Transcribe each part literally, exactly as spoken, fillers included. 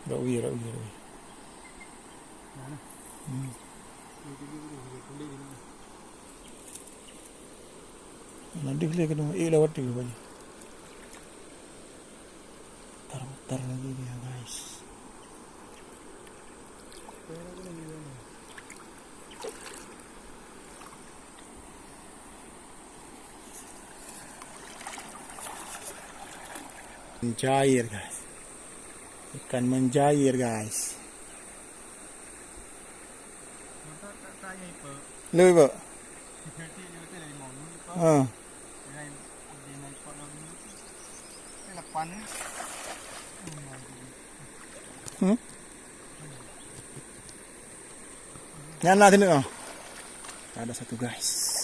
Rot wie, rot wie, rot wie. Hmm. Nah, deh lé keunoe, eh, lewat tu baju. Putar-putar lagi dia, guys. Mencair, guys. Ikan mencair, guys. Lu, Ibu. Ha. Hmm. Nyan lah sini, oh. Ada satu, guys.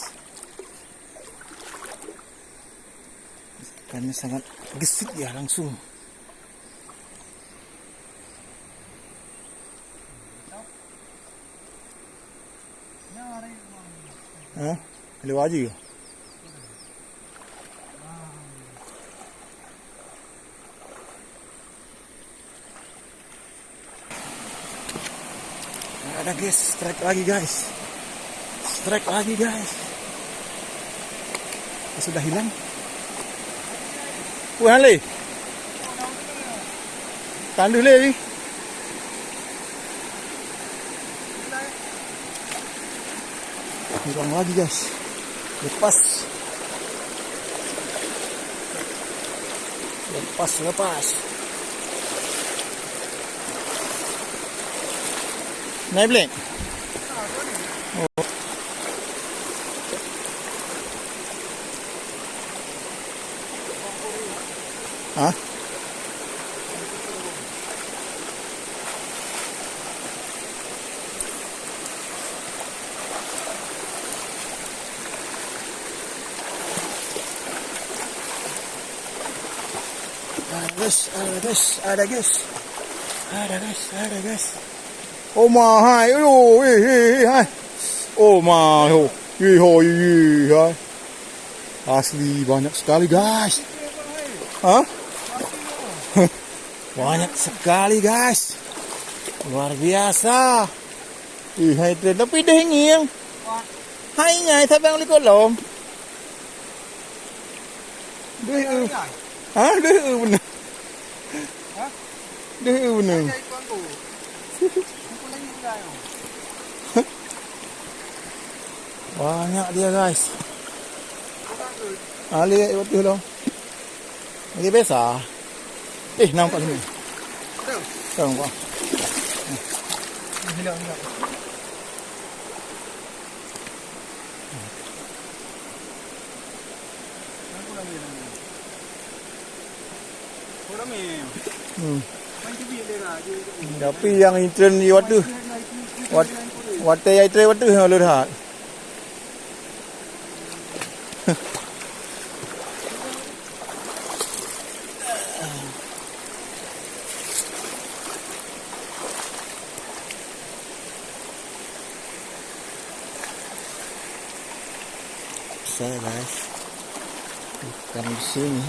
Ikannya sangat gesit ya, langsung. Ha? Lewat aja. Ada, guys, strike lagi, guys. Strike lagi, guys. Sudah hilang. Wah, le. Tandus le. Kurang lagi, guys. Lepas. Lepas, lepas. Naik, Blek. Oh. Ha? Ada, guys, ada, guys, ada, guys. Ada, guys, ada, guys. Oh my, hai, aduh, eh, eh, eh, hai. Oh my, oh, eh, oh, eh, eh, hai. Asli banyak sekali, guys. Hah? Banyak sekali, guys. Luar biasa. Ih, hai tren, tapi deh ngieng. Hai nyai, sabang likot lom. Deh, eh. Ha, deh, eh, bener. Deh, eh, bener. Banyak dia, guys. Ah, lihat waktu lom. Lagi biasa. Eh, nampak sini. Tahu nampak. Hilang, hilang. Hmm. Tapi yang intern di waktu, wat-, watèe yang intern waktu, ha, lôn hat. Besar, guys. Ikan di sini.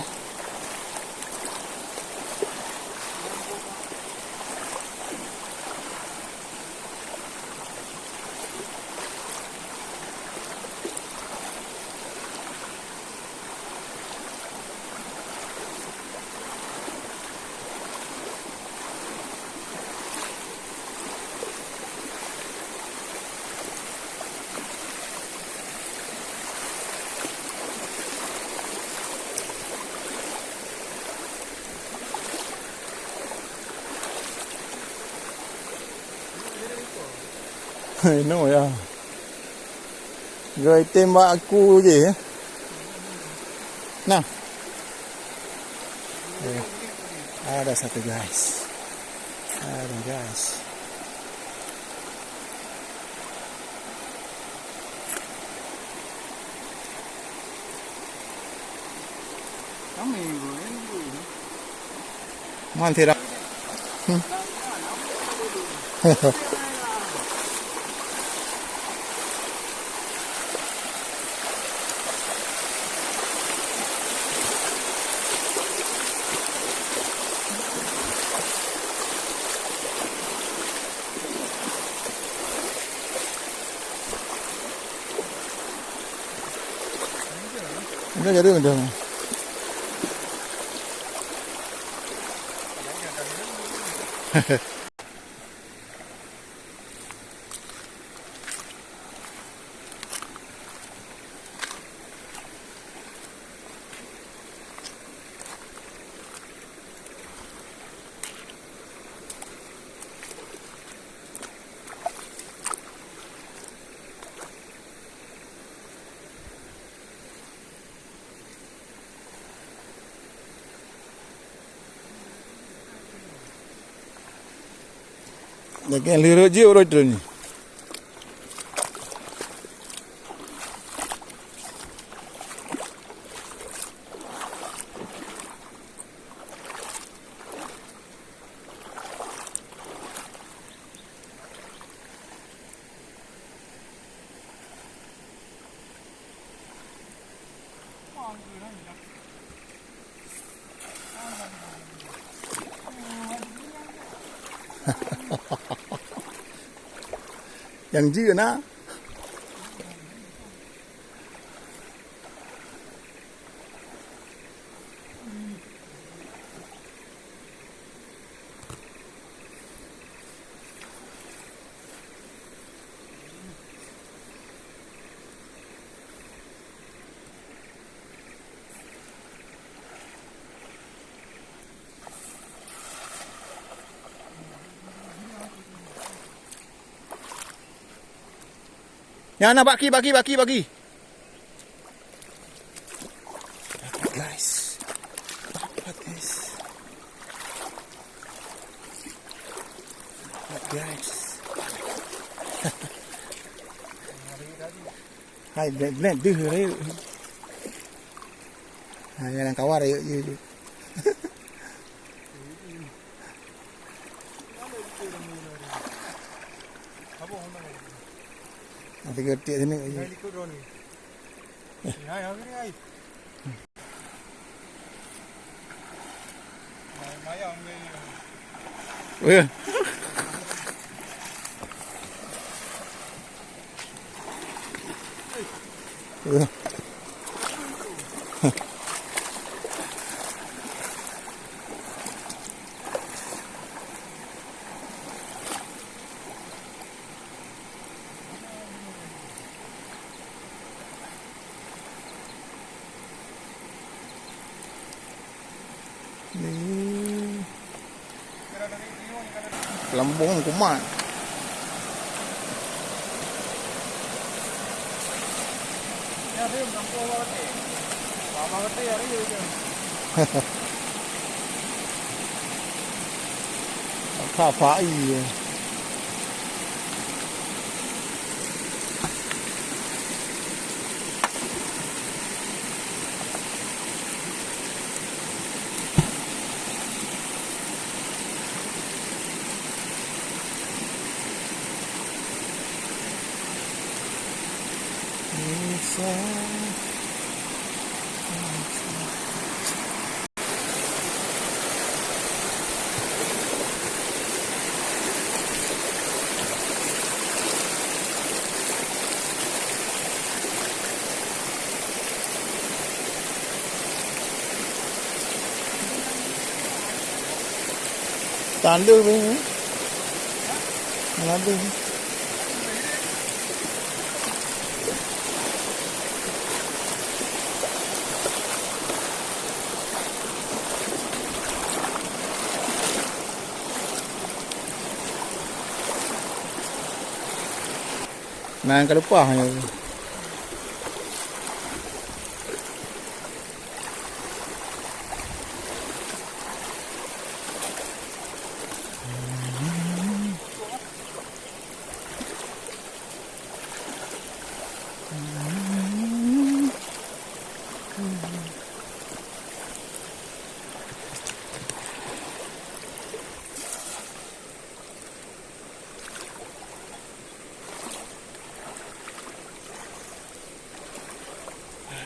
Inoe ya. Geutem bak aku je, ya. Nah. Eh, ada satu, guys. Ada, guys. Man sira. Hmm. Jadi macam. Lagèe lirot jih uroe teungoh. Nyang jeuet na. Nyan na baki, baki, baki, baki. Guys. Guys. Guys. Hai, blend, blend, deuh, hai. Hai, dalam kawar, yuk, yuk, yuk. Nanti ke tiek sini, yuk. Oh, ya. Ni. Lambung kumat. Apa-apa iya. Tanda ni. Tanda ni. Nah, ka leupah nyoe.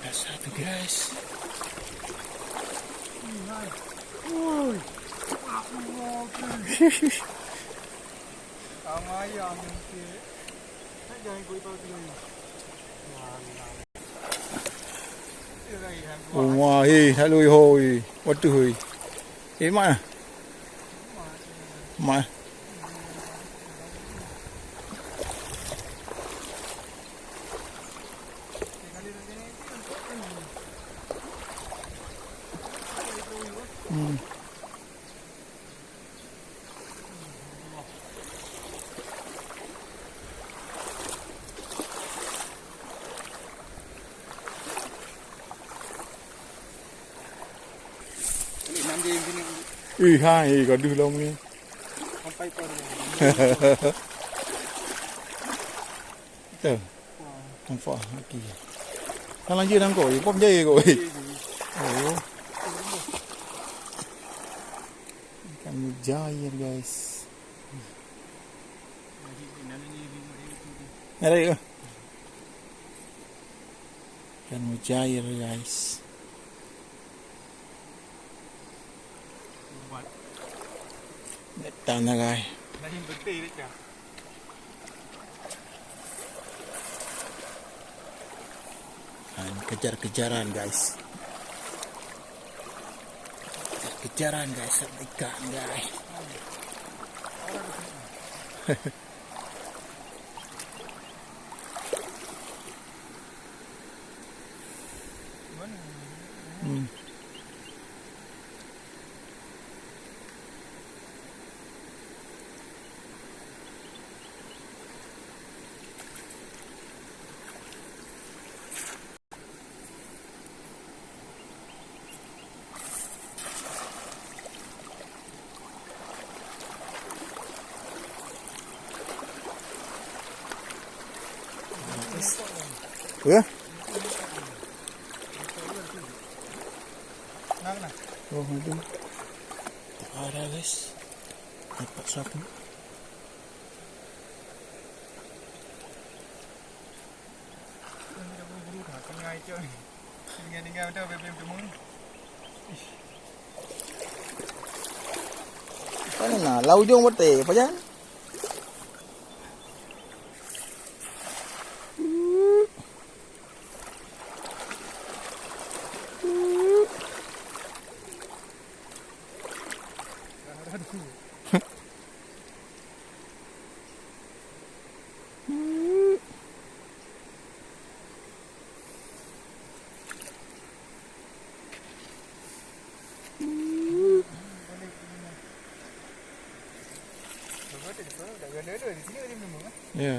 Ada satu, guys. Woi. Sama ayam ni. Jangan ikut tahu dia. Walah. Uma he, halo ho he. Waduh he. Eh, mak. Mak. Hmm. Eh, ha, eh, gaduh lom ni. Sampai pun. Betul. Nampak lagi. Kan lanjut nangkok, eh, pom jaya kok, eh. Oh. Ikan mujair, guys. Ada ke? Ikan mujair, guys. Datang dah, guys. Dan kejar-kejaran, guys. Kejar-kejaran, guys, sama ikan, guys. Hmm. Ya? Oh, ada. Tak ada, guys. Dapat satu. Mana na? Lau ujong beuteh, pajan? Ya.